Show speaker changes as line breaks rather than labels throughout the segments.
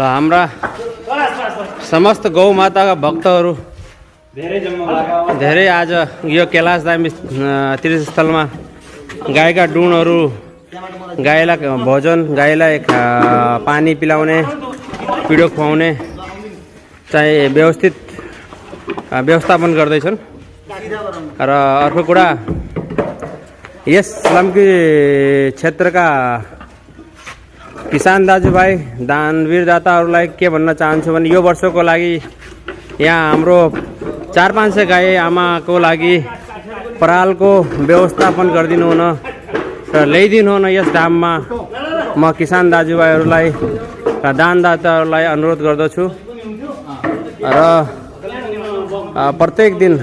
ल हाम्रा समस्त गौ माताका भक्तहरू धेरै आज यो कैलाशधाम तीर्थस्थलमा गाईका डुँडहरू, गाईलाई भोजन, गाईलाई पानी पिलाउने, पिडो खुवाउने चाहिँ व्यवस्थापन गर्दैछन्। र अर्को कुरा, यस लम्की क्षेत्रका किसान दाजुभाइ, दानवीर दाताहरूलाई के भन्न चाहन्छु भने यो वर्षको लागि यहाँ हाम्रो 400-500 गाई आमाको लागि परालको व्यवस्थापन गरिदिनु हुन र ल्याइदिनु हुन यस धाममा म किसान दाजुभाइहरूलाई र दानदाताहरूलाई अनुरोध गर्दछु। र प्रत्येक दिन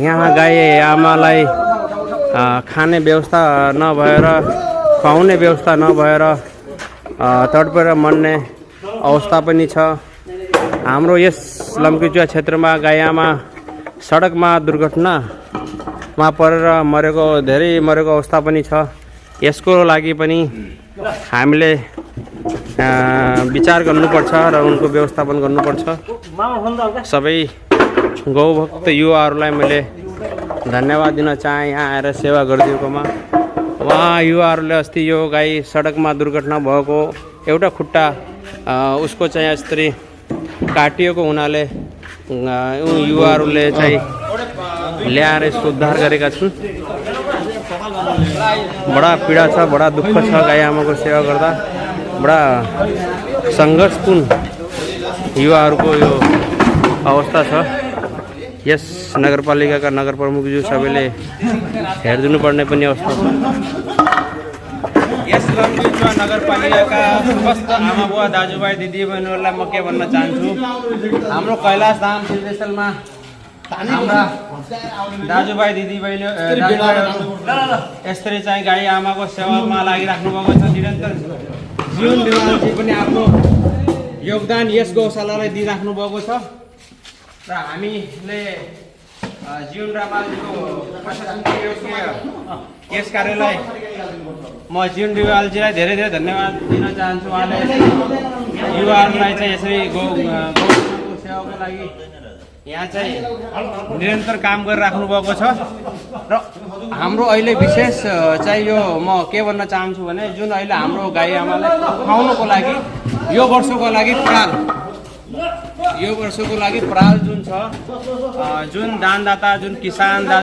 यहाँ गाई आमालाई खाने व्यवस्था नभएर, खुवाउने व्यवस्था नभएर तडपेर मर्ने अवस्था पनि छ। हाम्रो यस लम्कीचुवा क्षेत्रमा गाई आमा सडकमा दुर्घटनामा परेर धेरै मरेको अवस्था पनि छ। यसको लागि पनि हामीले विचार गर्नुपर्छ र उनको व्यवस्थापन गर्नुपर्छ। सबै गौभक्त युवाहरूलाई मैले धन्यवाद दिन चाहे यहाँ आएर सेवा गरिदिएकोमा। उहाँ युवाहरूले अस्ति यो गाई सडकमा दुर्घटना भएको एउटा खुट्टा उसको चाहिँ यसरी काटिएको हुनाले युवाहरूले चाहिँ ल्याएर यसको उद्धार गरेका छन्। बडा पीडा छ, बडा दुःख छ गाई आमाको सेवा गर्दा। बडा सङ्घर्षपूर्ण युवाहरूको यो अवस्था छ। यस नगरपालिकाका नगर प्रमुखज्यू सबैले हेरिदिनु पर्ने पनि अवस्था छ। यस लम्कीचुवा नगरपालिकाका समस्त आमा बुवा, दाजुभाइ, दिदीबहिनीहरूलाई म के भन्न चाहन्छु, हाम्रो कैलाशधाम तीर्थस्थलमा हाम्रा दाजुभाइ दिदीबहिनीहरू यसरी चाहिँ गाई आमाको सेवामा लागिराख्नु भएको छ। निरन्तर जीवन निर्वाहले पनि आफ्नो योगदान यस गौशालालाई दिइराख्नु भएको छ। र हामीले जीवन रामालजीको यस कार्यलाई म जीवन रिवालजीलाई धेरै धेरै धन्यवाद दिन चाहन्छु। उहाँले युवाहरूलाई चाहिँ यसरी गौको सेवाको लागि यहाँ चाहिँ निरन्तर काम गरिराख्नु भएको छ। र हाम्रो अहिले विशेष चाहिँ यो म के भन्न चाहन्छु भने, जुन अहिले हाम्रो गाई आमालाई खुवाउनुको लागि यो वर्षको लागि पराल जुन छ, जुन दानदाता, जुन किसान